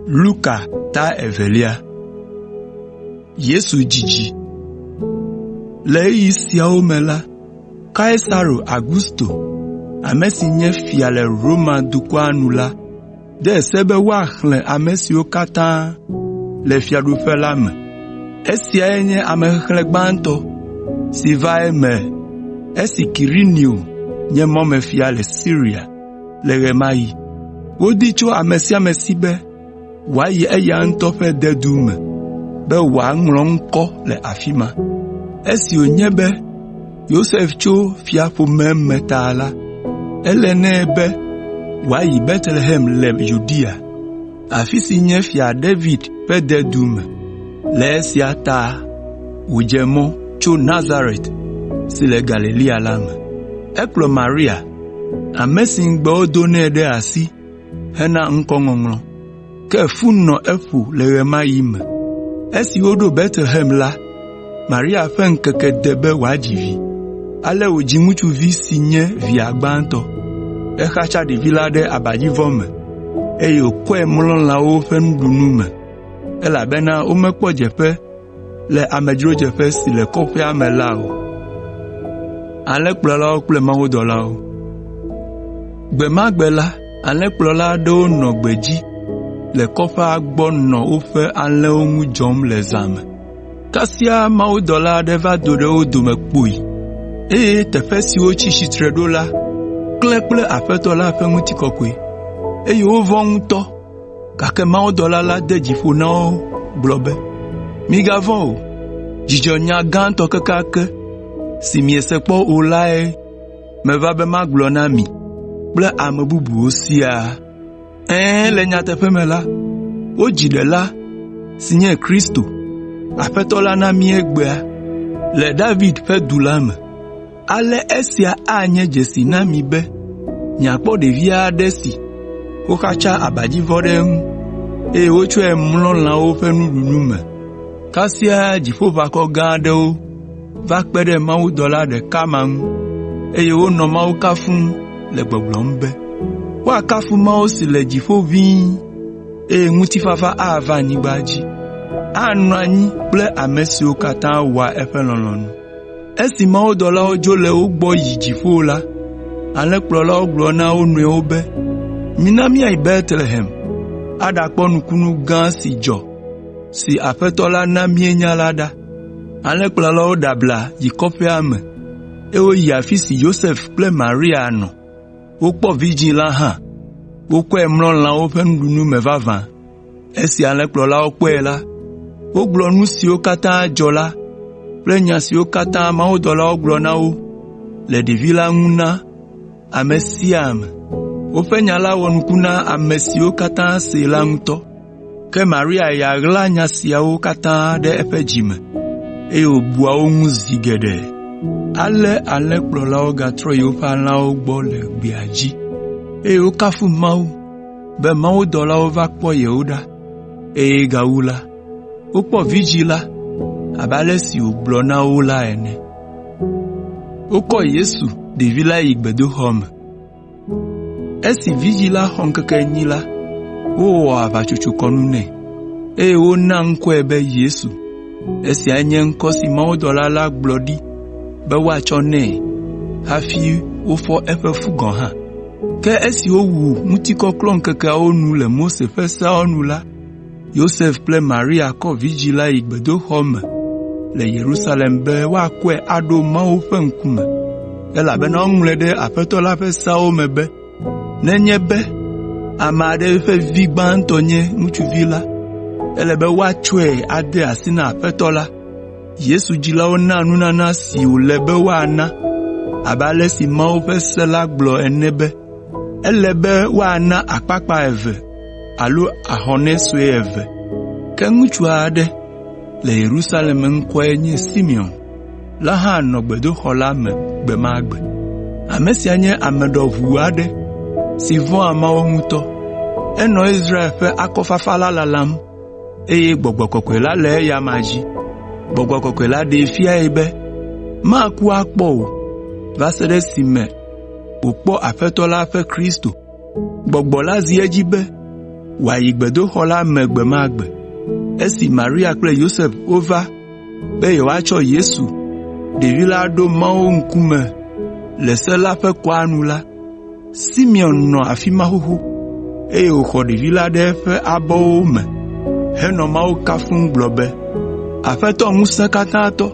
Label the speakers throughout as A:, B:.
A: Luka ta evelia. Yesu dzidzi. Le ɣeyiɣi siawo me la, Kaisaro Augusto, ame si nye fia le Roma dukɔa nu la de se be woaxlẽ ame siwo katã le fiaɖuƒe la me. Esiae nye amexexlẽ gbãtɔ si va eme esi Kirenio nye mɔmefia le Siria le ɣe ma ɣi. Wodi tso ame sia ame si be wòayi eya ŋutɔ ƒe dedu me be wòaŋlɔ ŋkɔ le afi ma. Esi wònye be Yosef tso fiaƒome me ta la, ele nɛ be wòayi Betlehem le Yudea, afi si nye Fia David ƒe dedu me. Le esia ta wòdze mɔ tso Nazaret si le Galilea la me. Ekplɔ Maria, ame si ŋugbe wodo nɛ ɖe asi hena ŋkɔŋɔŋlɔ. Ke fu nɔ eƒo le ɣe ma ɣi me. Esi woɖo Betlehem la, Maria ƒe ŋkeke de be wòadzi vi. Ale wòdzi ŋutsuvi si nye via gbãtɔ. Exatsa ɖevi la ɖe abadzivɔ me, eye wòkɔe mlɔ lãwo ƒe nuɖunu me, elabena womekpɔ dzeƒe le amedzrodzeƒe si le kɔƒea me la o. Gbe ma gbe la, alẽkplɔla aɖewo nɔ gbedzi le kɔƒea gbɔ nɔ woƒe alẽwo ŋu dzɔm le zã me. Kasia mawudɔla aɖe va do ɖe wo dome kpoyi, eye teƒe si wotsi tsitre ɖo la klẽ kple Aƒetɔ la ƒe ŋutikɔkɔe, eye wovɔ̃ ŋutɔ. Gake mawudɔla la de dzi ƒo na wo gblɔ be, “Migavɔ̃ o, dzidzɔnya gãtɔ kekeake si miese kpɔ o lae meva be magblɔ na mi kple ame bubuwo siaa. Ɛ̃, le nyateƒe me la, wodzi Ɖela si nye Kristo, Aƒetɔ la na mí egbea le David ƒe du la me. Ale esia anye dzesi na mi be miakpɔ ɖevi aɖe si woxatsa abadzivɔ ɖe eŋu, eye wotsɔe mlɔ lãwo ƒe nuɖunu me.” Kasia dziƒoʋakɔ gã aɖewo va kpe ɖe mawudɔla ɖeka ma ŋu, eye wonɔ Mawu kafum le gbɔgblɔm be, “Woakafu Mawu si le dziƒo ʋĩi, eye ŋutifafa ava anyigba dzi, anɔ anyi kple ame siwo katã wɔa eƒe lɔlɔ̃nu.” Esi mawudɔlawo dzo le wo gbɔ yi dziƒo la, alẽkplɔlawo gblɔ na wo nɔewo be, “Mina míayi Betlehem aɖakpɔ nukunu gã si dzɔ si Aƒetɔ la na míenya la ɖa.” Alẽkplɔlawo ɖe abla yi kɔƒea me, eye woyi afi si Yosef kple Maria nɔ. Wokpɔ vidzĩ la hã, wokɔe mlɔ lãwo ƒe nuɖunu me vavã. Esi alẽkplɔlawo kpɔe la, wogblɔ nu siwo katã dzɔ la kple nya siwo katã mawudɔlawo gblɔ na wo le ɖevi la ŋu na ame sia ame. Woƒe nya la wɔ nuku na ame siwo katã see la ŋutɔ. Ke Maria ya ɣla nya siawo katã ɖe eƒe dzi me, eye wòbua wo ŋu zi geɖe. Ale alẽkplɔlawo gatrɔ yi woƒe alẽawo gbɔ le gbea dzi, eye wokafu Mawu be mawudɔlawo va kpɔ yewo ɖa, eye gawu la, wokpɔ vidzĩ la abe ale si wògblɔ na wo la ene. Wokɔ Yesu, ɖevi la yi gbedoxɔ me. Esi vidzĩ la xɔ ŋkeke enyi la, wowɔ aʋatsotsokɔnu nɛ, eye wona ŋkɔe be Yesu. Esiae nye ŋkɔ si mawudɔla la gblɔ ɖi be woatsɔ nɛ hafi wofɔ eƒe fu gɔ̃ hã. Ke esi wowu ŋutikɔklɔŋkekeawo nu le Mose ƒe seawo nu la, Yosef kple Maria kɔ vidzĩ la yi gbedoxɔ me le Yerusalem be woakɔe aɖo Mawu ƒe ŋkume, elabena woŋlɔe ɖe Aƒetɔ la ƒe seawo me be, nenye be ame aɖe ƒe vi gbãtɔ nye ŋutsuvi la, ele be woatsɔe ade asi na Aƒetɔ la. Yesu dzilawo na nunana si wòle be woana abe ale si Mawu ƒe se la gblɔ ene be, ele be woana akpakpa eve alo ahɔnɛ sue eve. Ke ŋutsu aɖe le Yerusalem ŋkɔe nye Simeon la hã nɔ gbedoxɔ la me gbe ma gbe. Ame sia nye ame ɖɔʋu aɖe si vɔ̃a Mawu ŋutɔ. Enɔ Israel ƒe akɔfafa la lalam eye Gbɔgbɔ Kɔkɔe la le eya amea dzi. Gbɔgbɔ Kɔkɔe la ɖee fiae be maku akpɔ o va se ɖe esime wòkpɔ Aƒetɔ la ƒe Kristo. Gbɔgbɔ la zi edzi be. wòayi gbedoxɔ la me gbe ma gbe. Esi Maria kple Yosef wova be yewoatsɔ Yesu, ɖevi la aɖo Mawu ŋkume le se la ƒe kɔa nu la, Simeon nɔ afi ma xoxo, eye wòxɔ ɖevi la ɖe eƒe abɔwo me henɔ Mawu kafum gblɔ be, “Aƒetɔ Ŋusẽkatãtɔ,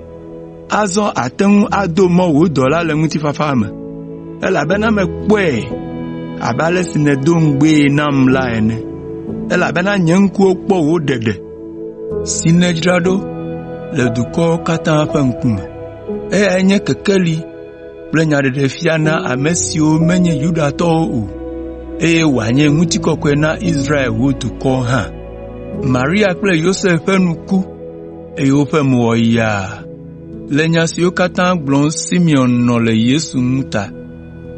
A: azɔ àte ŋu ado mɔ wò dɔla le ŋutifafa me, elabena mekpɔe abe ale si nèdo ŋugbee nam la ene, elabena nye ŋkuwo kpɔ wò ɖeɖe si nèdzra ɖo le dukɔwo katã ƒe ŋkume. Eyae nye kekeli kple nyaɖeɖefia na ame siwo menye Yudatɔwo o, eye wòanye ŋutikɔkɔe na Israel wò dukɔ hã.” Maria kple Yosef ƒe nu ku, eye woƒe mo wɔ yaa le nya siwo katã gblɔm Simeon nɔ le Yesu ŋu ta.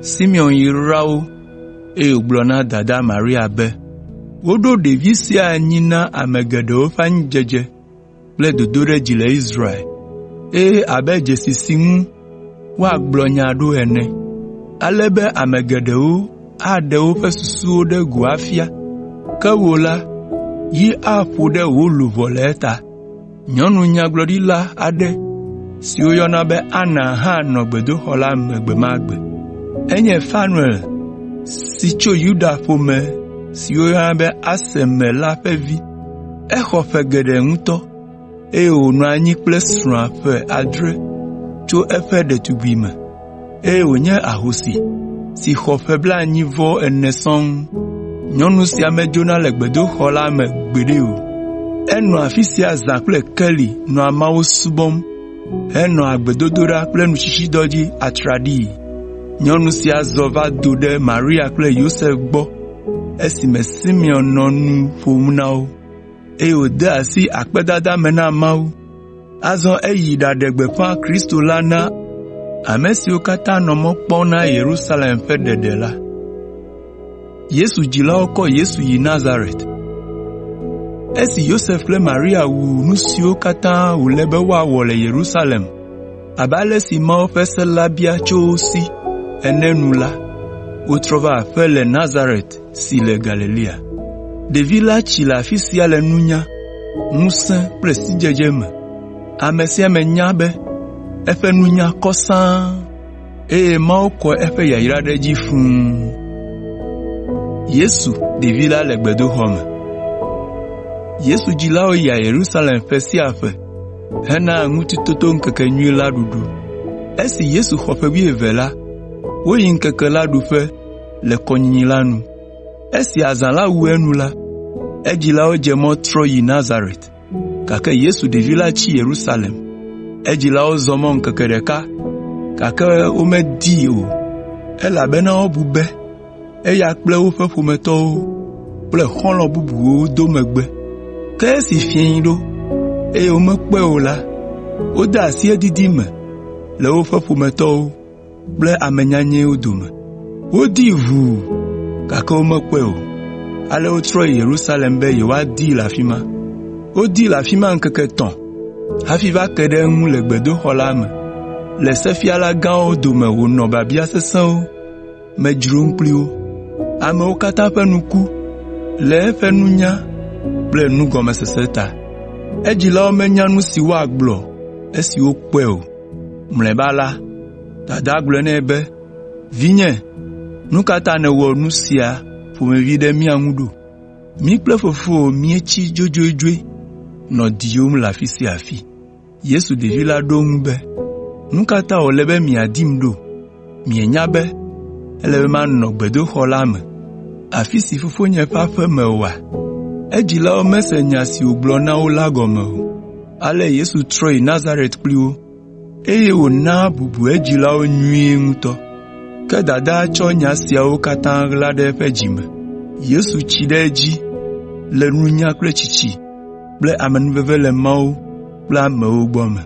A: Simeon yra wo, eye wògblɔ na dadaa Maria be, “Woɖo ɖevi sia anyi na ame geɖewo ƒe anyidzedze kple dodoɖedzi le Israel, eye abe dzesi si ŋu woagblɔ nya ɖo ene, ale be ame geɖewo aɖe woƒe susuwo ɖe go afia. Ke wò la, yi aƒo ɖe wò luʋɔ le eta.” Nyɔnu nyagblɔɖila aɖe si woyɔna be Ana hã nɔ gbedoxɔ la me gbe ma gbe. Enye Fanuel si tso Yuda ƒome si woyɔna be Aser me la ƒe vi. Exɔ ƒe geɖe ŋutɔ, eye wònɔ anyi kple srɔ̃a ƒe adre tso eƒe ɖetugbime, eye wònye ahosi si xɔ ƒe blaenyi-vɔ-ene sɔŋ. Nyɔnu sia medzona le gbedoxɔ la me gbeɖe o. Enɔa afi sia zã kple keli nɔa Mawu subɔm henɔa gbedodoɖa kple nutsitsidɔ dzi atraɖii. Nyɔnu sia zɔ va do ɖe Maria kple Yosef gbɔ esime Simeon nɔ nu ƒom na wo, eye wòde asi akpedada me na Mawu. Azɔ eyi ɖaɖe gbeƒã Kristo la na ame siwo katã nɔ mɔ kpɔm na Yerusalem ƒe ɖeɖe la. Esi Yosef kple Maria wu nu siwo katã wòle be woawɔ le Yerusalem abe ale si Mawu ƒe se la bia tso wo si ene nu la, wotrɔ va aƒe le Nazaret si le Galilea. Ɖevi la tsi le afi sia le nunya, ŋusẽ kple sidzedze me. Ame sia ame nya be eƒe nunya kɔ sãa, eye Mawu kɔ eƒe yayra ɖe edzi fũu. Yesu dzilawo yia Yerusalem ƒe sia ƒe hena Ŋutitotoŋkekenyui la ɖuɖu. Esi Yesu xɔ ƒe wuieve la, woyi ŋkeke la ɖuƒe le kɔnyinyi la nu. Esi azã la wu enu la, edzilawo dze mɔ trɔ yi Nazaret, gake Yesu ɖevi la tsi Yerusalem. Edzilawo zɔ mɔ ŋkeke ɖeka, gake womedii o, elabena wobu be eya kple woƒe ƒometɔwo kple xɔlɔ̃ bubuwo do megbe. Ke esi fiẽ ɖo, eye womekpɔe o la, wode asi edidi me le woƒe ƒometɔwo kple ame nyanyɛwo dome. Wodii ʋuu, gake womekpɔe o. Ale wotrɔ yi Yerusalem be yewoadii le afi ma. Wodii le afi ma ŋkeke etɔ̃ hafi va ke ɖe eŋu le gbedoxɔ la me, le sefialagãwo dome wònɔ biabia sesẽwo me dzrom kpli wo. Amewo katã ƒe nu ku le eƒe nunya kple nugɔmesese ta. Edzilawo menya nu si woagblɔ esi wokpɔe o. Mlɔeba la, dadaa gblɔ nɛ be, “Vinye, nu ka ta nèwɔ nu sia ƒomevi ɖe mía ŋu ɖo? Mí kple fofowò míetsi dzodzodzoe nɔ diwòm le afi sia afi.” Yesu ɖevi la ɖo eŋu be, “Nu ka ta wòle be miadim ɖo? Mienya be ele be manɔ gbedoxɔ la me, afi si Fofonye ƒe aƒe me oa?” Edzilawo mese nya si wògblɔ na wo la gɔme o. Ale Yesu trɔ yi Nazaret kpli wo, eye wòna bubu edzilawo nyuie ŋutɔ. Ke dadaa tsɔ nya siawo katã ɣla ɖe eƒe dzi me. Yesu tsi ɖe edzi le nunya kple tsitsi kple amenuveve le Mawu kple amewo gbɔ me.